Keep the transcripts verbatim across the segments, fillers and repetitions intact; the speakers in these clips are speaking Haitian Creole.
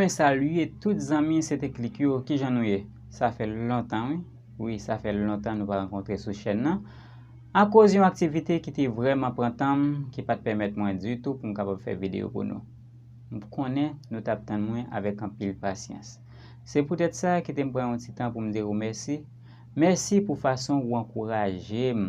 Salye tout zanmi Sete Klik yo, kijan nou ye? Sa fè lontan, wi. Wi, sa fè lontan nou pa rankontre sou chèn nan. Akoz yon aktivite ki te vrèman pran tan m, ki pa t pèmèt mwen ditou pou m kapab fè videyo pou nou. M konnen nou t ap tann mwen avèk anpil pasyans. Se poutèt sa, kite m pran yon ti tan pou m di w mèsi. Mèsi pou fason ou ankouraje m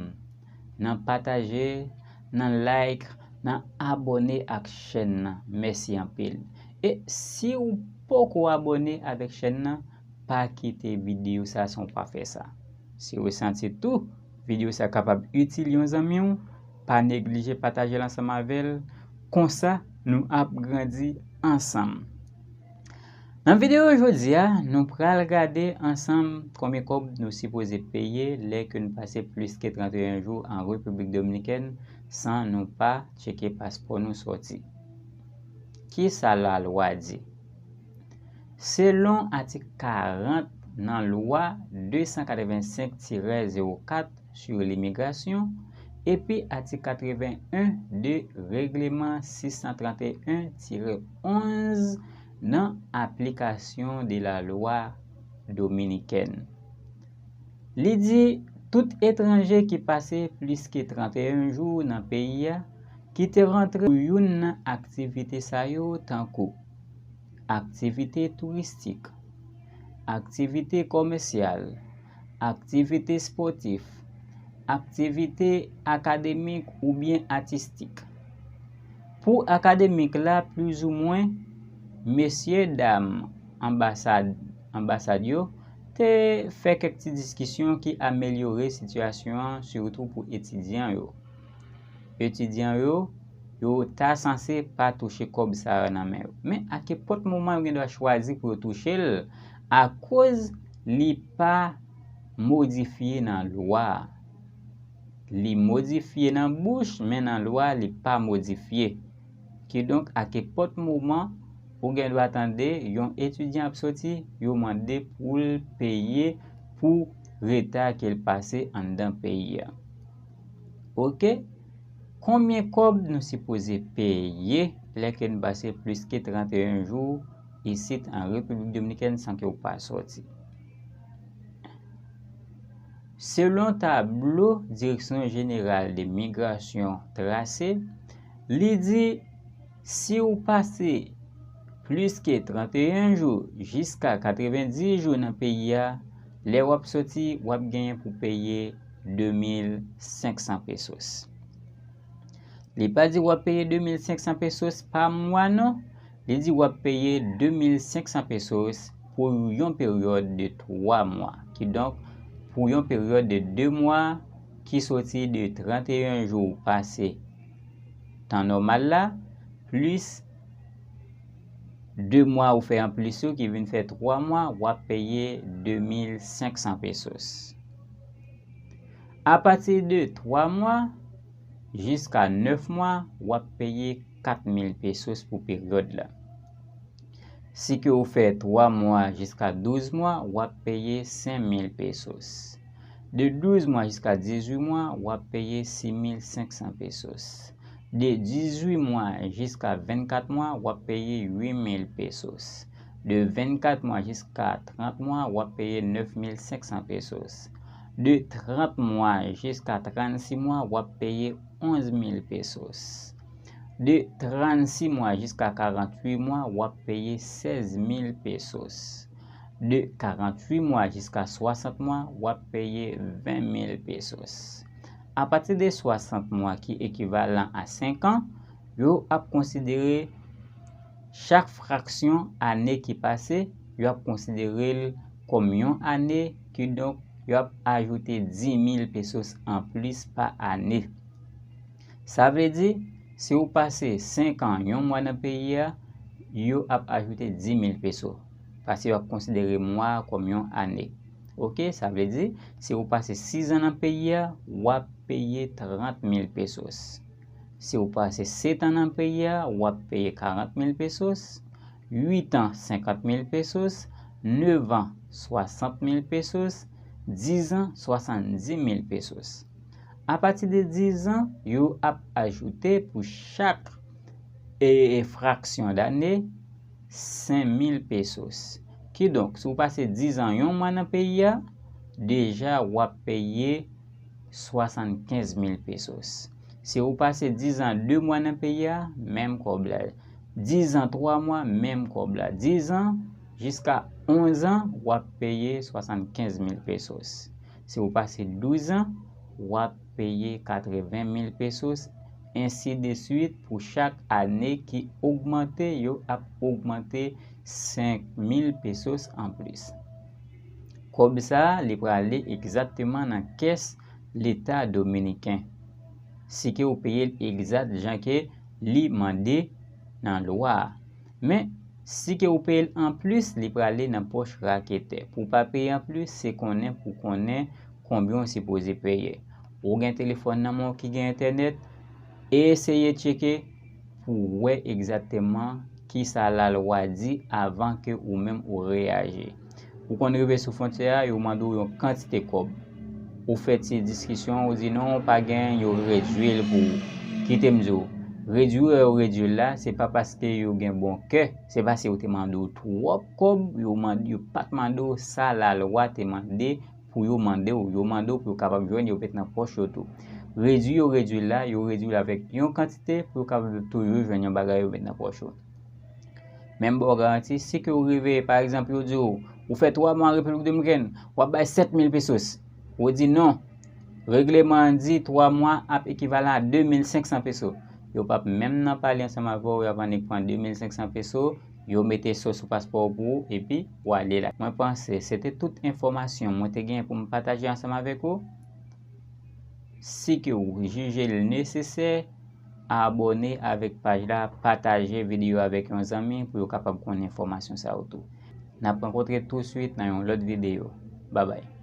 nan pataje, nan like, nan abòne ak chèn nan. Mèsi anpil. E si w poko abòne avèk chèn nan, pa kite videyo sa san w pa fè sa. Si w santi tou videyo sa kapab itil yon zanmi w, pa neglije pataje l ansanm avè l. Konsa, nou ap grandi ansanm. Nan videyo jodi a, nou pral gade ansanm konbyen kòb nou sipoze peye lè ke n pase plis ke trannteyen jou an Repiblik Dominikèn san nou pa tcheke paspò nou sòti. Kisa lalwa di? Selon atik karant nan lwa de san katrevensenk tirè zewo kat sou limigrasyon epi atik katrevenn de regleman sis san tranteyen tirè onz nan aplikasyon de la lwa dominikèn. Li di, tout etranje ki pase plis ke tranteyen jou nan peyi a, ki te rantre pou youn nan aktivite sa yo, tankou aktivite touristik, aktivite kòmèsyal, aktivite espòtif, aktivite akademik oubyen atistik. Pou akademik la, plizoumwen, mesye dam anbasad, anbasad yo te fè kèk ti diskisyon ki amelyore sitiyasyon an, sitou pou etidyan yo. Etidyan yo, yo ta sanse pa touche kòb sa yo nan men yo. Men, akenpòt moman, yo gen dwa chwazi pou yo touche l, akoz li pa modifye nan lwa a. Li modifye nan bouch, men nan lwa, li pa modifye. Kidonk, akenpòt moman, ou gen dwa tande yon etidyan ap soti, yo mande pou l peye pou reta ke l pase anndan peyi a. Oke? Konbyen kòb nou sipoze peye lè ke n pase plis ke tranteyen jou isit an Repiblik Dominikèn san ke w pa sòti? Selon tablo Direksyon Jeneral de Migrasyon trase, li di, si w pase plis ke tranteyen jou jiska katrevenndis jou nan peyi a, lè w ap soti, w ap genyen pou peye de mil senk san pesos. Li pa di w ap peye de mil senk san pesos pa mwa, non. Li di w ap peye de mil senk san pesos pou yon peryòd de twa mwa. Kidonk, pou yon peryòd de de mwa ki soti de tranteyen jou pase tan nòmal la, plis de mwa ou fè anplis yo ki vin fè twa mwa, w ap peye de mil senk san pesos. Apati de twa mwa jiska nèf mwa, w ap peye kat mil pesos pou peryòd la. Si ke ou fè twa mwa jiska douz mwa, w ap peye senk mil pesos. De douz mwa jiska dizuit mwa, w ap peye sis mil senk san pesos. De dizuit mwa jiska vennkat mwa, w ap peye uit mil pesos. De vennkat mwa jiska trant mwa, w ap peye nèf mil senk san pesos. De trant mwa jiska trannsis mwa, w ap peye onz mil pesos. De trannsis mwa jiska karanntuit mwa, w ap peye sèz mil pesos. De karanntuit mwa jiska swasant mwa, w ap peye ven mil pesos. Apati de swasant mwa, ki ekivalan a senk an, yo ap konsidere chak fraksyon ane ki pase, yo ap konsidere l kòm yon ane, kidonk yo ap ajoute dis mil pesos anplis pa ane. Sa vle di, si w pase senk an, yon mwa nan peyi a, yo ap ajoute dis mil peso, paske yo ap konsidere mwa a kòm yon ane. Oke, sa vle di, si w pase sis an nan peyi a, w ap peye trant mil pesos. Si w pase sèt an nan peyi a, w ap peye karant mil pesos, uit an, senkant mil pesos, nèf an, swasant mil pesos, dis an, swasanndis mil pesos. Apati de dis an, yo ap ajoute pou chak, e, e, fraksyon dane, senk mil pesos. Kidonk, si w pase diz an yon mwa nan peyi a, deja w ap peye swasannkenz mil pesos. Si w pase diz an de mwa nan peyi a, menm kòb la. Diz an twa mwa, menm kòb la. Diz an jiska onz an, w ap peye swasannkenz mil pesos. Si w pase douz an, w ap peye katreven mil pesos, ensi de swit pou chak ane ki ogmante, yo ap ogmante senk mil pesos anplis. Kòb sa a, li prale egzakteman nan kès Leta dominiken. Si ke w peye l egzat jan ke li mande nan lwa a. Men, si ke w peye l anplis, li prale nan pòch raketè. Pou w pa peye anplis, se konnen pou konnen konbyen w sipoze peye. Ou gen telefòn nan men w ki gen entènèt, eseye tcheke pou w wè egzakteman kisa lalwa di avan ke ou menm ou reyaji. Ou konn rive sou fwontyè a, yo mande w yon kantite kòb. Ou fè ti diskisyon, ou di non, ou pa gen, yo redwi l pou ou. Kite m di w, redwi yo redwi l la, se pa paske yo gen bon kè, se paske yo te mande w twòp kòb, yo mande, yo pa t mande w sa lalwa te mande pou yo mande w. Yo mande w pou yo kapab jwenn, yo met nan pòch yo tou. Redwi yo redwi l la, yo redwi l avèk yon kantite pou yo kapab toujou jwenn yon bagay yo met nan pòch yo. Men m ba w garanti, si ke w rive, pa egzanp, yo di w, ou fè twa mwa an Repiblik Dominikèn, w ap bay sèt mil pesos. Ou di non. Regleman an di twa mwa ap ekivalan a de mil senk san peso. Yo p ap menm nan pale ansanm avè w, y ap annik pran de mil senk san peso, yo mete sa sou paspò w pou ou, epi w ale la. Mwen panse se te tout enfòmasyon mwen te gen pou m pataje ansanm avèk ou. Si ke w jije l nesesè, abòne avèk paj la, pataje videyo avèk yon zanmi pou yo kapab konnen enfòmasyon sa yo tou. N ap rankontre touswit nan yon lòt videyo. Babay.